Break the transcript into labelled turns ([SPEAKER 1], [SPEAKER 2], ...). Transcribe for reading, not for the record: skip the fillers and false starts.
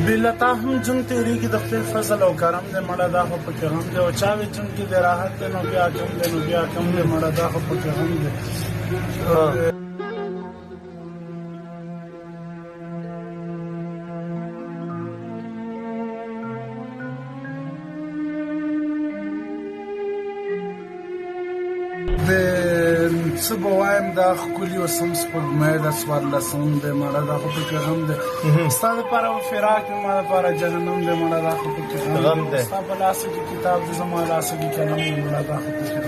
[SPEAKER 1] بلا تا هم جون تیریږي د خپل فضل او کرم دی، مړه دا خو پکې غم دی. او چا وی جون کې د راحت دی، نو بیا کم دی، نو بیا کم دی، مړه دا خو پکې غم دی. د څه به وایم، دا ښکلي اوس هم سپوږمۍ ده، 14م دی، مړه دا خو پکې غم دی. ستا دپاره به فراق وي، ما دپاره جهنم دی، مړه دا خو پکې غم دی. ستا په لاسو کې کتاب دی، زما لاسو کې قلم دی، مړه دا خو پکې